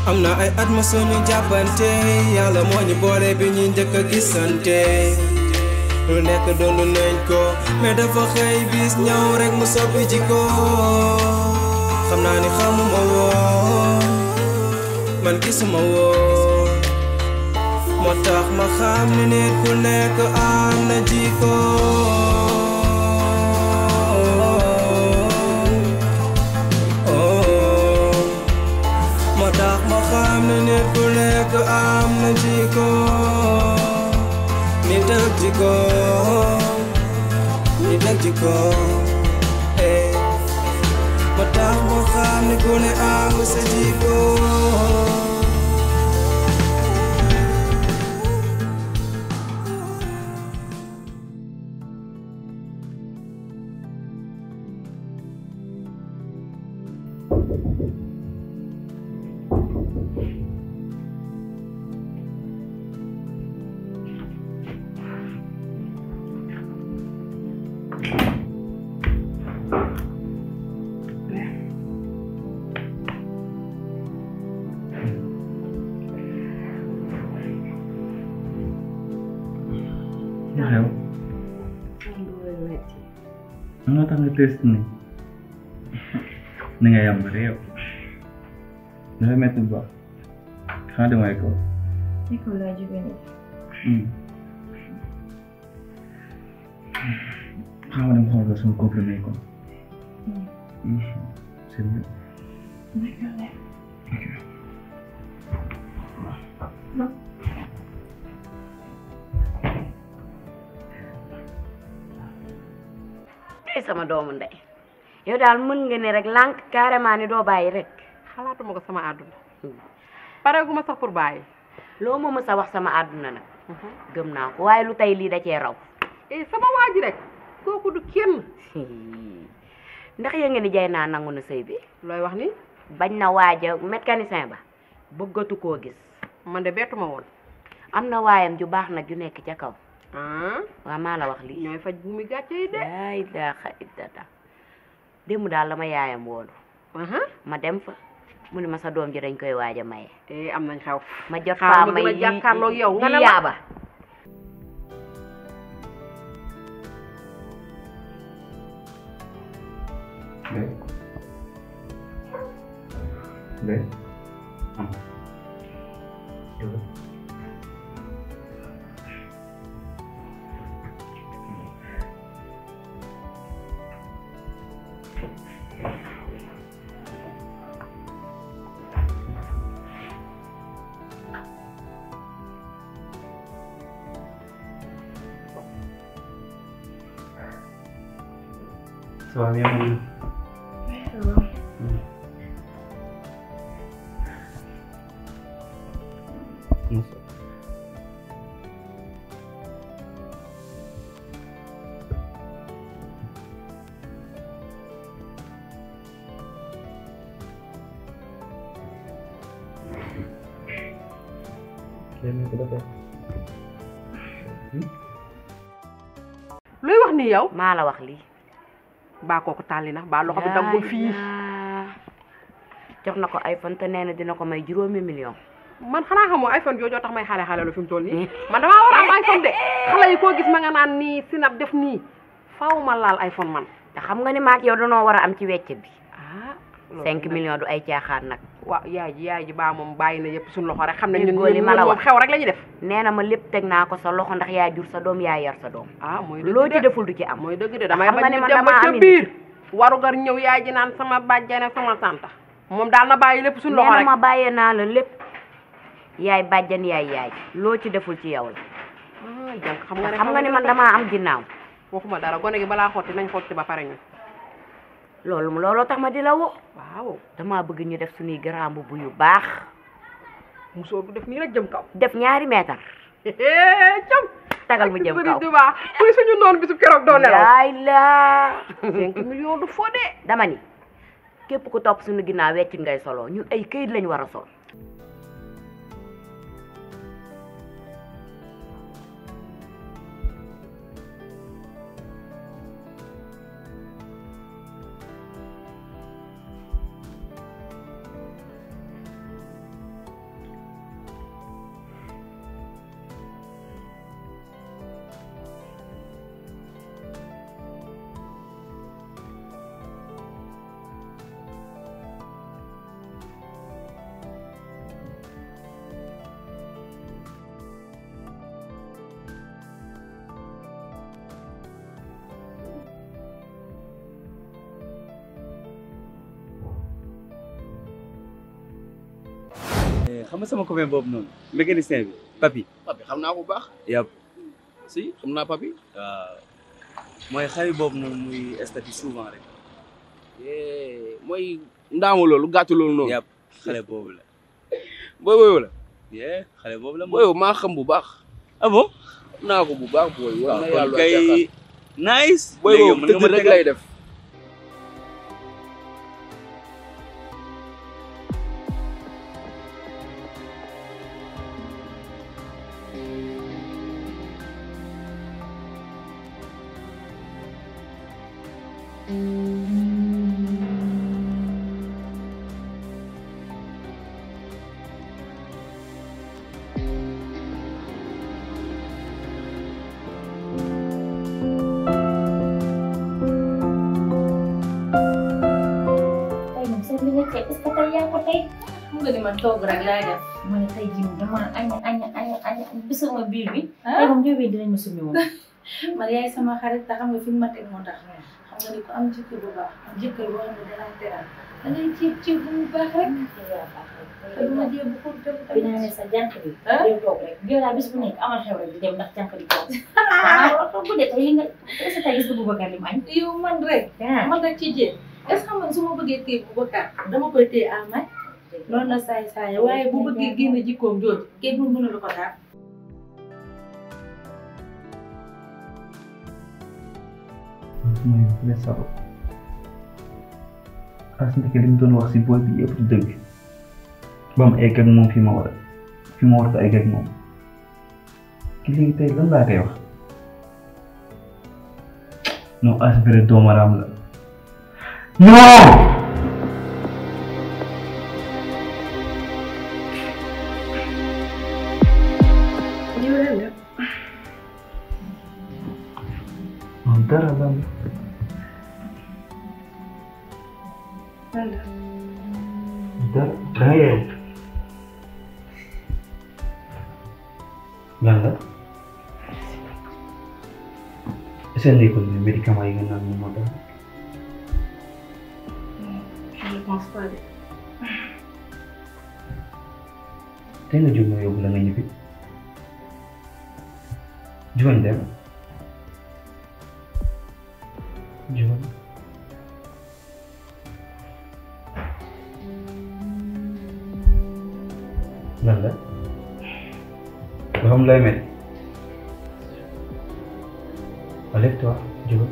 am na ay at ma suñu jàppante yàlla moo ñu boole bi ñu njëkk a gisante lu nekk doon nañ ko mais dafa xëy bis ñëw rek mu soppi jikko xam naa ni xamuma woon man gisuma woon moo tax ma xam ni nit ku nekk am na jikko nit ku nekk am na jikko nit ak jikko nit ak jikko ma tax ma xam ni ku ne am sa jikko Ayo. Ano tangga test ni? Nangayam bereo. Dah met ba? Kada mai ko. Ikaw la juga ni. Kamu nak mahu langsung komplain ko. Sini. Mereka le. Okay. sama doomu ndey yow daal mën nga ne rek lànk carrément ni doo bàyyi rek xalaatuma ko sama àdduna pareeguma sax pour bàyyi loo ma mës a wax sama àdduna nag gëm naa ko waaye lu tey lii da cee raw sama waa ji rek kooku du kenn ndax ya nga ni jay naa nangu na sëy bi looy wax ni bañ na waaja mécanicien ba bëggatu koo gis man de bettuma woon am na waayam ju baax nag ju nekk ca kaw waaw maa la wax lii ñooy faj bu muy gàcce yi de ay daaxa iddata démb daal la ma yaayam woolu ma dem fa mu ni ma sa doom ji dañ koy waaj a maye am nañ xew ma jot faa may yi jàkkaarloo yow nga ne yaaba Suami yang mana? luy wax ni yow maa la wax lii baa kooku tàlli na baa loxo bi daggul fii jox na ko iPhone te nee na dina ko may 5 million man xanaa xamoo iPhone joojoo tax may xale lu fi mu toll nii man damaa war a am iPhone de xale yi koo gis ma nga naan nii sinap def nii faaw ma laal iPhone man te xam nga ni maak yow danoo war a am ci wecc bi 5 millions du ay caaxaan nag waaw yaay ji baa moom bàyyi na yëpp suñu loxo rek xam ne ñun ma la moom xew rek la ñuy def nee na ma lépp teg naa ko sa loxo ndax yaa jur sa doom yaa yar sa doom mooy dëgg loo ci deful du ci am mooy dëgg de damay bañ ñu dem ba ca biir warugar ñëw yaay ji naan sama bàjjane sama tanta moom daal na bàyyi lépp suñu loxo rek nee na ma bàyyee naa la lépp yaay bàjjan yaay loo ci deful ci yow la jàng xam nga ni man damaa am ginnaaw waxuma dara gone gi balaa xotti nañ xotti ba pare ñu looloo tax ma di la wo waaw damaa bëgg ñu def suñuy grand mbubb yu baax musóor bu def nii rek jëm kaw def ñaari meetar cam tagal mu jëm kaw du baax kuy suñu noonu bisu keroog doo nelaw yaay la 5 millions du foo dee dama ni képp ku topp suñu ginnaaw weccit ngay solo ñun ay këyit lañ war a sol xam nga sama copain boobu noonu mécanicien bi papi xam naa ko bu baax. yàpp si xam naa papi. waaw mooy xale boobu noonu muy statut souvent rek mooy ndaamu loolu gàttu loolu noonu. yàpp xale boobu la booy booy la. xale boobu la booy maa xam bu baax. ah bon xam naa ko bu baax booy. waaw na kon yàlla kay nice booy boobu tëgg rek lay def. xam nga ni man toog rek laay def ma ne tey jii dama aña bisuma biir bi tey moom jóobee dinañ ma summi moom man yaay sama xarit te xam nga fi ma teg moo tax xam nga ni ko am jëkkër bu baax am jëkkër boo xam ne dalaa teral da ngay ciib bu baax rek te du ma jéem pour te dinaa ne sa jànk bi yow toog rek yow daal bis bu nekk amal xew rek di dem ndax jànk bi toog bu dee tey nga est-ce que tey gis nga Boubacar li mu añ yow man rek man rek ci jéem est-ce que xam nga su ma bëggee téye Boubacar dama koy téye à may loolu la saay waaye bu bëggee génn jikkoom jooju kenn mënu la ko daal. mooy les saro as ndeke li mu doon wax si booy bi yëpp di dëgg ba mu egg ak moom fi ma war a egg ak moom ki léegi tey lan laa koy wax non as vrai doomaraam la non. dara lan dara danga yeewu lan la est-ce que nekkul ne médicament yi nga naan moom moo tax je pense pas de. te nga jóg ma yóbbu la nga ñibbi jubañ dem jubañ lan la dafa am lay mel lève-toi jubañ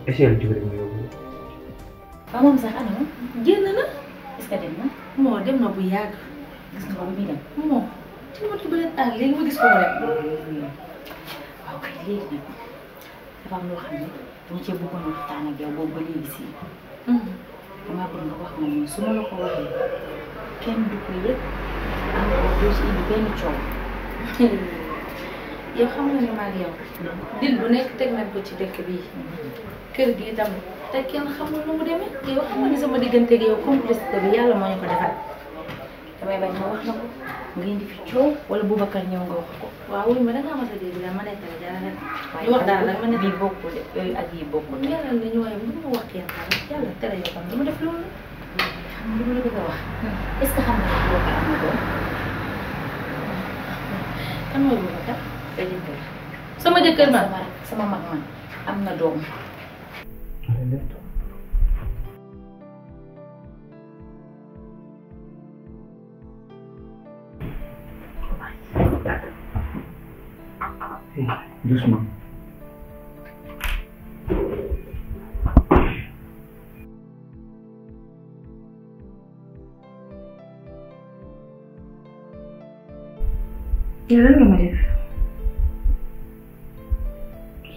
essayé la jubañ ma yóbbu waaw moom sax ana moom génn na est-ce que dem na. moo dem na bu yàgg. gis nga ko bi muy dem. moo ci moto bi leen léegi ma gis ko mu dem. waaw kay léegi nag dafa am loo xam ne dama cee bëggoon waxtaan ak yow boobu ba léegi si. damaa bëgg nga wax ma ni su ma la ko waxee kenn du ko yëg encore doo si indi benn coow. yow xam nga ne maa ngi yow. dil bu nekk teg nañ ko ci dëkk bii. kër gi itam te kenn xamul nu mu demee yow xam nga ni sama digganteeg yow complicité bi yàlla moo ñu ko defal damay bañ ma wax na ko nga indi fi coow wala Boubacar ñëw nga wax ko. waaw wuy ma da ngaa mas a dégg daal ma nekk la jàll rek. ñu wax daal nag ma ne bii bokkul de yooyu ak yii bokkul. yàlla la ñu waaye mënu ma wax kenn xaaral yàlla tere yoo xam ne dama def loolu. xam nga lu ma la bëgg a wax. est-ce que xam nga ne Boubacar am na doom. kan mooy Boubacar. sa jëkkër. sama jëkkër man sama mag man am na doom. Hey, doucement. yow lan nga ma def.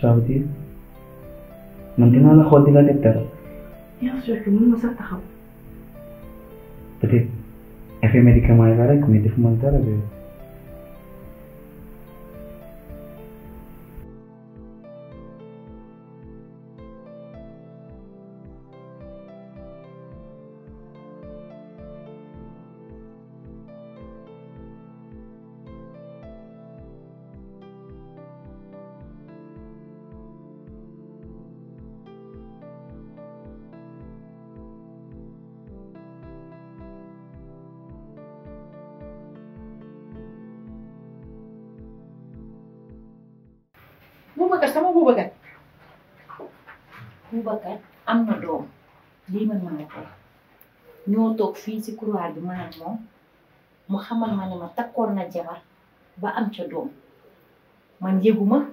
Ça veut dire man dinaa la xool di la def dara. bien sûr que mën ma sax taxaw. Peut-être effet médicament yi la rek mais defuma la dara de. Boubacar sama Boubacar. Boubacar am na doom lii man maa ko ñoo toog fii ci couloir bi man ak moom mu xamal ma ne ma takkoon na jabar ba am ca doom man yëguma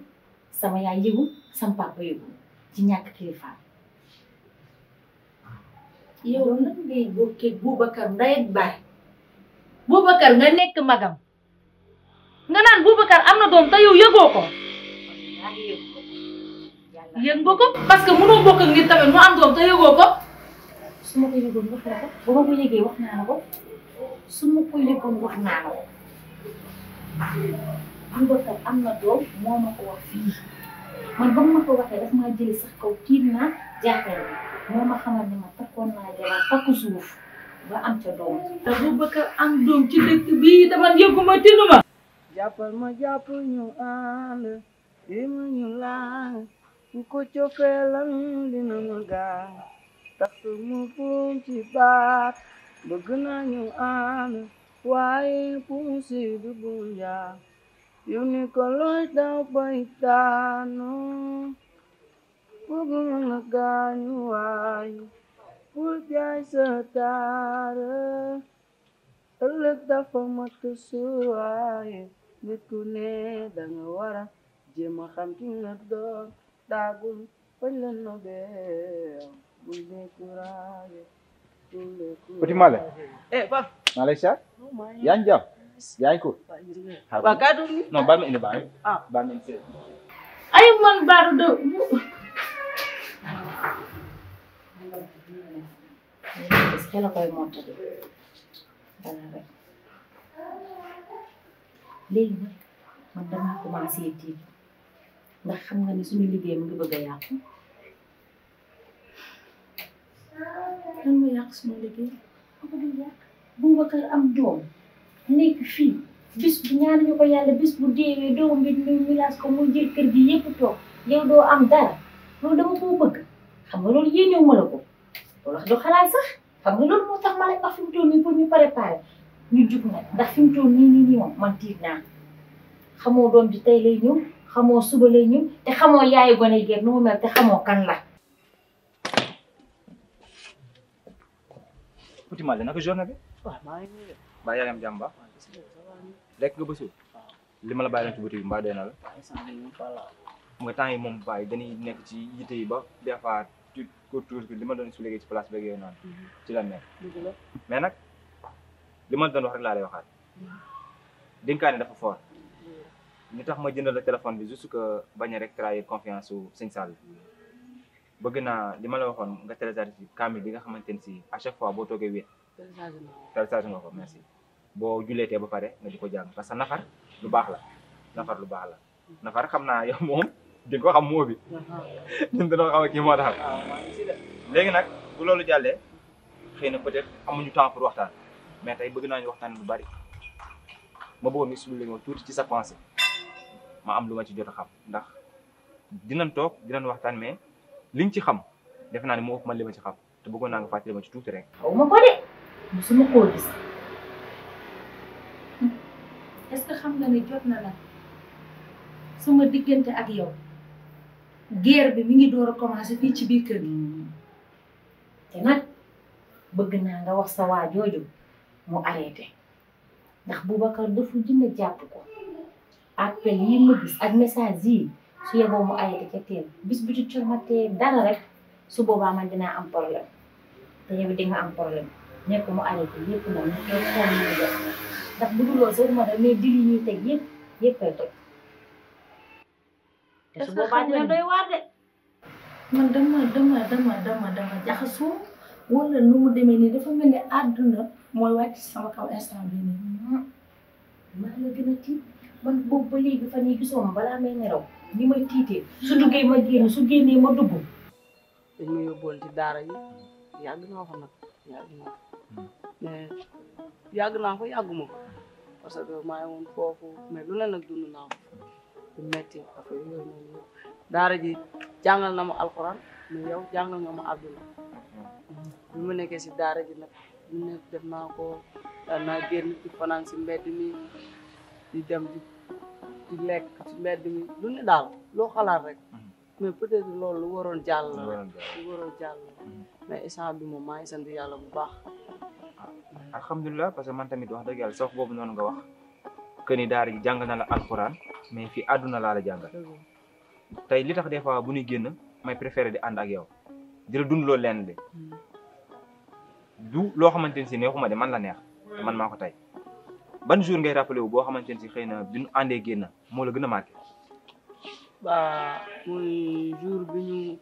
sama yaay yëgu sama papa yëgu ci ñàkk kilifaam. yow lan ngay bokkee Boubacar ndey ak baay Boubacar nga nekk magam nga naan Boubacar am na doom te yow yëgoo ko. yëg nga ko parce que mënoo bokk ak nit tamit mu am doom te yëgoo ko. su ma ko yëgoon wax na ko ba ma ko yëgee wax naa la ko su ma ko yëgoon wax naa la ko. Boubacar am na doom moo ma ko wax fii man ba ma ko waxee daf maa jëli sax kaw tiit naa jaaxle moo ma xamal ne ma takkoon naa jabar takku suuf ba am ca doom. te Boubacar am doom ci dëkk bii te man yëguma tinuma. jàppal ma jàpp ñu ànd dima ñu laaj ku ko cofeelam dina ma gaañ tax mu fuum ci baat bëgg naa ñu ànd waaye puusi du bu njaam yu ni ko looy daw bay taanu bëgg ma nga gaañu waaye pour jaay sa taara ëllëg dafa mat suwaaye nit ku ne danga wara jéem a xam ki nga doon daagul bañ la nobee bul découragé Petit Malé. Pap Malaysia. Yaa ngi jàpp. Yaa ngi ko. waa kaa doon ni Non, baal ma indi baal. Baal ma indi. ay man baaru de xel a koy mottali dara rek léegi nag man damaa commencé tiit ndax xam nga ni suñu liggéey mu ngi bëgg a yàqu. lan moo yàq suñu liggéey ko di yàq Boubacar am doom nekk fii bis bu ñaan ñu ko yàlla bis bu deewee doom bi ñu milaas ko muy jël kër gi yépp toog yow doo am dara loolu dama koo bëgg xam nga loolu yéenewu ma la ko loolu wax do xalaat sax xam nga loolu moo tax ma lay wax fi mu toll nii pour ñu préparer ñu jug nag ndax fi mu toll nii moom man tiit naa xamoo doom bi tey lay ñëw xamoo suba lay ñëw te xamoo yaayu gone geeg nu mu mel te xamoo kan la. Petit Malé naka journée bi. waaw maa ngi nii de Mbaa yaa ngi am jàmm ba. Lekk nga bësul. Li ma la bàyyi leen ci boutique bi mbaa doy na la. mu nga temps yi moom bàyyi dañuy nekk ci yite yi ba des fois tu ko tuur li ma doon expliqué ci place beeg yooyu noonu. ci la nekk. mais nag li ma doon wax rek laa lay waxaat. dénkaane dafa fort. li tax ma jëndal la téléphone bi juste que bañ a rek trahir confiance su Sëñ Sall. bëgg naa li ma la waxoon nga télécharge ci kaamil bi nga xamante ni si à chaque fois boo toogee wéet. télécharge nga ko merci. boo julleetee ba pare nga di ko jàng parce que nafar lu baax la. nafar lu baax la. nafar xam naa yow moom di nga ko xam moo bi. ñun dañoo xam kii moo tax. léegi nag bu loolu jàllee xëy na peut-être amuñu temps pour waxtaan mais tey bëgg naa ñu waxtaan lu bari ma bëggoon nga expliquer ma tuuti ci sa pensée ma am lu ma ci jot a xam ndax dinañ toog dinañ waxtaan mais liñ ci xam def naa ne moo ëpp man li ma ci xam te bëggoon naa nga fàttali ma ci tuuti rek. xaw ma ko de musuma koo gis est-ce que xam nga ne jot na nag sama diggante ak yow guerre bi mi ngi door a commencé fii ci biir kër gi te nag bëgg naa nga wax sa waa jooju mu arrêté ndax Boubacar dafa dina jàpp ko appel yi ma gis ak message yi su yeboo mu arrêté ca teel bis bu ci comatee dara rek su boobaa man dinaa am problème te yow di nga am problème nekk mu arrêté yëpp nag ñu koy xool ñu def ndax bu dul loolu sax ma da mais dili ñuy teg yëpp ay toj te su boobaa dina doy waar de man dama jaxasoo wala nu mu demee nii dafa mel ni àdduna mooy wàcc sama kaw instant bii nii. maa la gën a tiit man boobu ba léegi fan yii gisoo ma balaa may nelaw ni may tiitee su duggee ma génn su génnee ma dugg. dañ ma yóbboon ci daara yi yàgg naa ko nag mais yàgg naa ko yàgguma ko parce que maa ngi woon foofu mais lu ne nag dund naa ko du metti affaire yooyu noonu daara ji jàngal na ma alxuraan mais yow jàngal nga ma àdduna bi ma nekkee si daara ji nag lu nekk def naa ko daan naa génn di fanaan si mbedd mi di dem di lekk si mbedd mi lu ne daal loo xalaat rek mais peut-être loolu lu waroon jàll la lu waroon jàll mais instant bi moom maa ngi sant yàlla bu baax alhamdulilah parce que man tamit wax dëgg yàlla sax boobu noonu nga wax que ni daara ji jàng na la alxuraan mais fii àdduna laa la jàngal tey li tax des fois bu ñuy génn may préféré di ànd ak yow di la dund loolu leen de du loo xamante ne si neexuma de man la neex man maa ko tey ban jour ngay rappelé wu boo xamante ne si xëy na bi ñu àndee génn moo la gën a marqué. ba muy jour bi ñu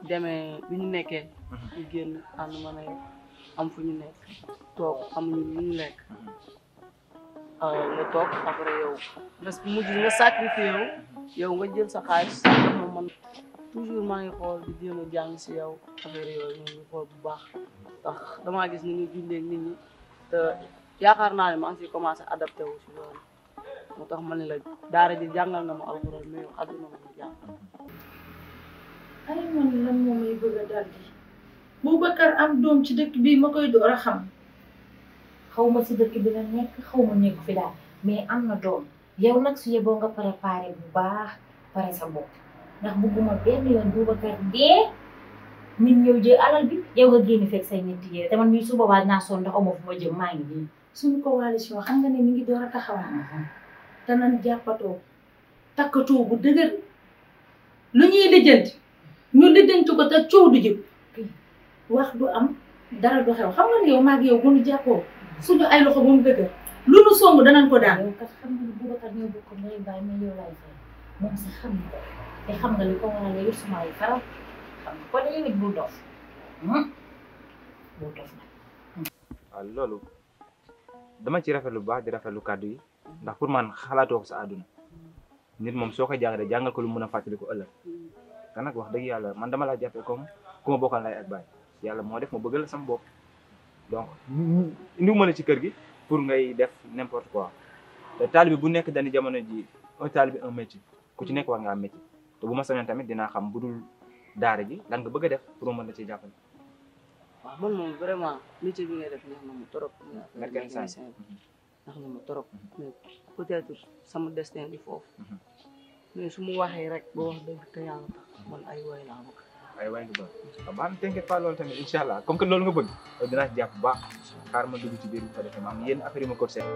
demee bi ñu nekkee ñu génn ànd ma ne am fu ñu nekk toog amuñu lu ñu lekk nga toog après yow nga mujj nga sacrifié yow nga jël sa xaalis moom man toujours maa ngi xool di jéem a jàng si yow affaire yooyu ñu ngi xool bu baax ndax damaa gis ni ñu jullee nit ñi te yaakaar naa ne maa ngi si commencé adapté wu si loolu moo tax ma ne la daara ji jàngal na ma alxuraan mais yow àdduna ma ñu jàng ay man lan moo may bëgg a dal di Boubacar am doom ci dëkk bii ma koy door a xam xaw ma si dëkk bi la nekk xaw ma nekk fi daal mais am na doom yow nag su yeboo nga préparé bu baax pare sa bopp ndax bugguma benn yoon Boubacar dee nit ñëw jël alal bi yow nga génn fekk say ñetti yére te man mii su boobaa dinaa sonn ndax amoo fu ma jëm maa ngi nii. suñu coalition xam nga ne mi ngi door a taxawal te nan jàppatoo takkatoo bu dëgër lu ñuy lijjanti ñu lijjanti ko te coow du jëpp wax du am dara du xew xam nga ne yow maag yow bu ñu jàppoo suñu ay loxo bu mu dëgër lu nu song danañ ko daan. yow kat xam nga ne Boubacar ñoo bokk ndey baay mais yow laay fay moom sax xam nga te xam nga li ko waral yow suma ay faral xam nga kon yow it bul dof bul dof nag. waaw loolu dama ci rafetlu bu baax di rafetlu kàddu yi ndax pour man xalaatoo ko sa àdduna nit moom soo koy jàngalee jàngal ko lu mën a fàttali ko ëllëg te nag wax dëgg yàlla man dama laa jàppee comme ku ma bokkal lay ak baay yàlla moo def ma bëggal sama bopp donc indiwuma la ci kër gi pour ngay def n'importe quoi te taalibe bu nekk dañu jamono ji un taalibe un métier ku ci nekk war nga am métier te bu ma sañoon tamit dinaa xam bu dul daara ji lan nga bëgg a def pour mën la ci jàppale. waaw man moom vraiment métier bi ngay def neex na mu trop. mécanicien neex na mu trop mais peut-être sama destin di foofu mais su ma waxee rek boo wax dëgg te yàlla tax man ay woy laa bëgg. ay waay nga bëgg waaw baax na t'inquiète pas loolu tamit incha allah comme que loolu nga bëgg dinaa ci jàpp bu baax xaar ma dugg ci biir bu ko defee ma am yenn affaire yi ma ko seet